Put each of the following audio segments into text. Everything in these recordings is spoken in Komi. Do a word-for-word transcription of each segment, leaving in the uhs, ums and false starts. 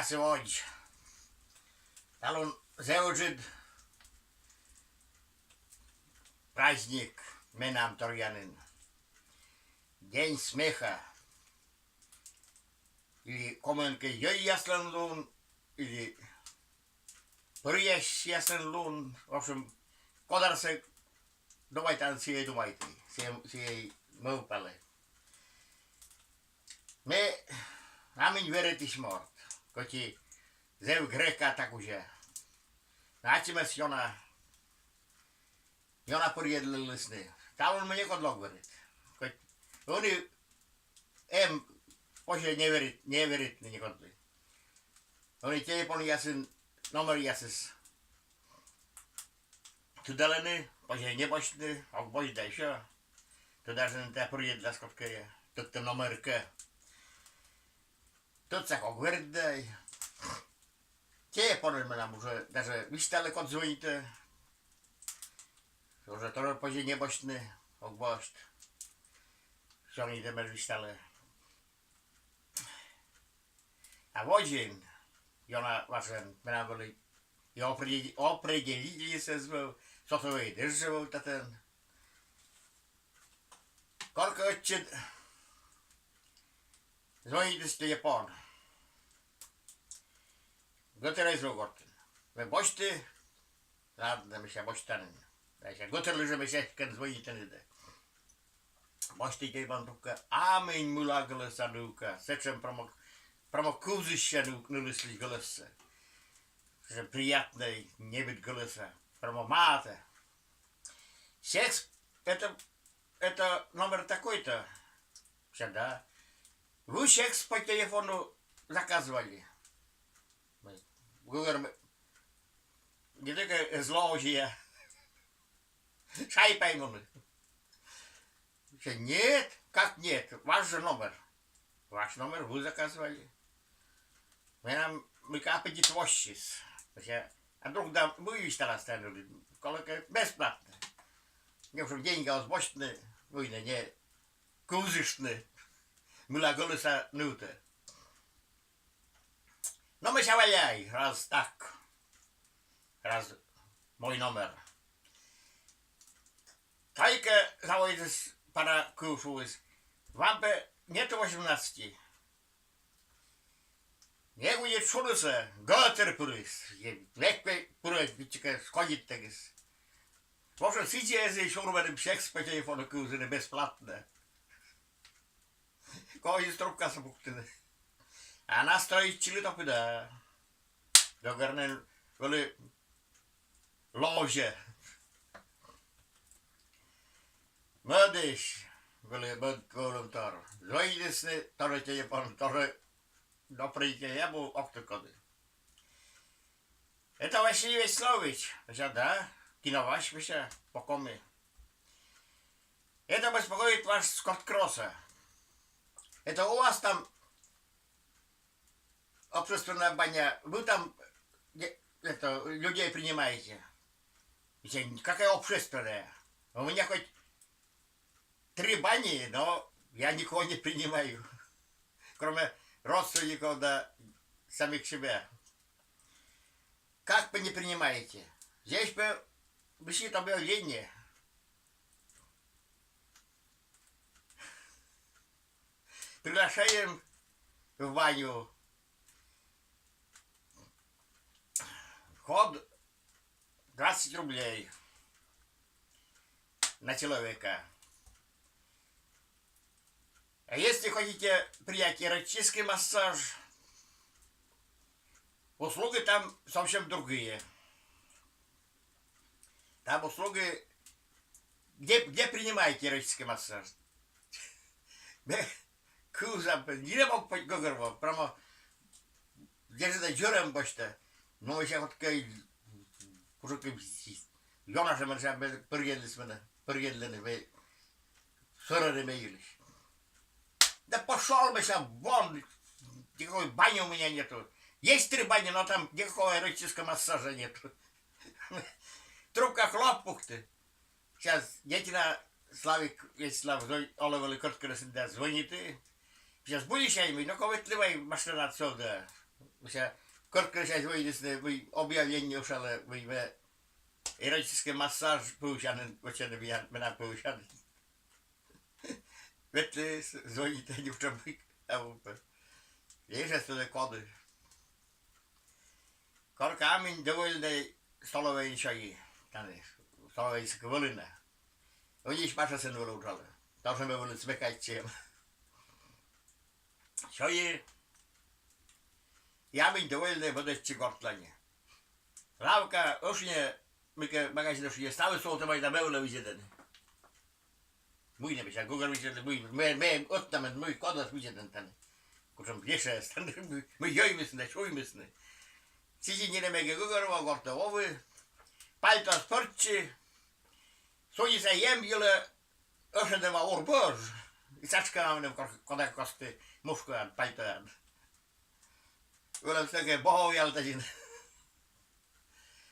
Сегодня талун зэв ыджыд праздник менам торъянын. День смеха. Или комиӧн кӧ йӧйяслӧн лун, или пӧръясьяслӧн лун. В общем, кодарсӧ думайтан, сійӧ думайтӧ, сійӧ, сійӧ мӧвпалӧ. Ме аминь веритысь морт, кӧть и зэв грека та кузя. Ачымӧс ёна, ёна пӧрйӧдлісны. Талун ме некодлы ог верит. Кӧть ӧні эм позьӧ не верит, не веритны некодлы. Ӧні телефонъясын номеръясыс тыдалӧны, позьӧ не босьтны, ог босьт да ещё. Тӧда жӧ нин, тайӧ пӧрйӧдлас кодкӧ, тӧдтӧ номер кӧ. Тӧдсак ог верит да. Телефонын менам уже даже висьталӧ, код звонитӧ. Уже тоже позьӧ не босьтны, ог босьт. Звонитӧ, мед висьталӧ. А водзын, ёна важӧн, менам вӧлі и опреде-, определительыс эз вӧв, сотовӧй дыжӧ вӧв татӧн. Коркӧ ӧтчыд звонитіс телефон. Гӧтырӧй эз вӧв гортын. Ме босьті, ладно, мися, босьтан нин. Мися, гӧтырлы жӧ, мися, эськӧ звонитӧны да. Босьті телефон трубка, а мый мыла гӧлӧса нывка. Сэтшӧм прямо, прямо кывзысь нылыслысь гӧлӧссӧ. Сэтшӧм приятнӧй, небыд гӧлӧса. Прямо матӧ. Секс, это, это номер такой-то? Всё, да. Вы секс по телефону заказывали? Гӧгӧр ме-, не только зло уже я. Шай паймыны. Всё, нет, как нет? Ваш же номер. Ваш номер вы заказывали. Менам мыйкӧ аппетит воссис. Всё, а вдруг да мый висьталас тайӧ нылыс? Колӧкӧ бесплатно. Не, чтобы деньги оз босьтны, вы на не кывзыштны мыла гӧлӧса нывтӧ. Но, мися, валяй, раз так. Раз мой номер. Тайкӧ заводитіс пара кыв, шуис: вам бы нету восемнадцати? Не будет шунысӧ, гӧтыр пырис. Век пырӧ, виччикӧ сходиттӧгыс. В общем, сідзи эз и сюр меным секс по телефону кывзыны бесплатно. Кӧсйис трубкасӧ пуктыны. А настроитчылі топыда. Гӧгӧр нин вӧлі ловзьӧ. Мӧдысь вӧлі мӧд вӧлӧмтор. Звонитісны, тоже телефон, тоже определитель абу, ог тӧд коді. Это Василий Вячеславович? Мися, да. Кино Вась, мися, по-коми. Это беспокоит вас с Корткросса. Это у вас там общественная баня? Вы там, э, это, людей принимаете? Мися, какая общественная? У меня хоть три бани, но я никого не принимаю, кроме родственников да самих себя. Как вы не принимаете? Здесь бы висит объявление. Приглашаем в баню. Вход двадцать рублей на человека. А если хотите принять эротический массаж, услуги там совсем другие. Там услуги, где, где принимаете эротический массаж? Ме кывзам, нинӧм ог пӧдь гӧгӧрво, прямо даже да дзӧрӧм босьта. Но ещё вот кӧ, уже кӧ, ёна жӧ менсьым пӧрйӧдліс менӧ, пӧрйӧдлӧны ме, сӧрӧны ме йылысь. Да пошёл, мися, вон, никакой бани у меня нету. Есть три бани, но там никакого эротического массажа нету. Трубка хлоп пукті. Сейчас Етина Славик, Вячеслав, звон-, олӧ вӧлі Корткросса да, звонитӧ. Сейчас будешь, я ему, ну-ка, ветлы вай машина отсюда. Мися, кӧрткӧ сэсся звонитісны, мый объявление ӧшалӧ, мый ме эротический массаж пӧвсянін, вӧчӧны менам пӧвсянін. Ветлі, звонитӧ, нюжтӧ мый, а вот. Ещӧ тӧдӧ коді. Коркӧ Аминь довольнӧй столӧвӧйын сёйи. Тані столӧвӧйыс кӧ вӧлі на. Ӧнісьт Маша сэн вӧлі уджалӧ. Тоже ме вӧлі смекайтчи эм. Сёйи. И Аминь довольнӧй, мӧдӧдчи гортлань. Лавка ӧшиньӧ, мыйкӧ магазин ӧшиньӧ, ставыс султӧмаӧсь да ме вылӧ видзӧдӧны. Мый нӧ, мися, гӧгӧр видзӧдлы, мый, ме, ме ӧтнам, мый кодӧс видзӧдӧны тані. Кутшӧм ешӧс тані, мый, мый йӧймисны, сюймисны. Сідзи нин ме кӧ гӧгӧрво, гортӧ овны. Пальтоыс пӧрччи. Судзисны эм йылӧ, ӧшӧдӧма ур бӧж. И сачкӧма меным кор-, кода кості мушкаян, пальтоян. Вӧлӧм сэки богоявтӧдзын.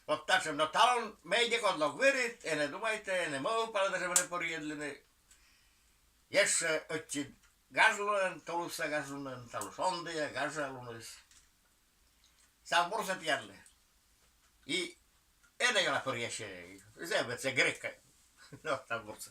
Вот татшӧм, но талун ме некодлы ог верит, энӧ думайтӧ, энӧ мӧвпалӧ, даже менӧ пӧрйӧдлыны. Ещӧ ӧтчыд гажлунӧн, тулыса гажлунӧн, талун шондіа, гажа луныс. Став бурсӧ тіянлы. И энӧ ёна пӧръясьӧй, зэв ӧд сэн грек кӧ. Но, став бурсӧ.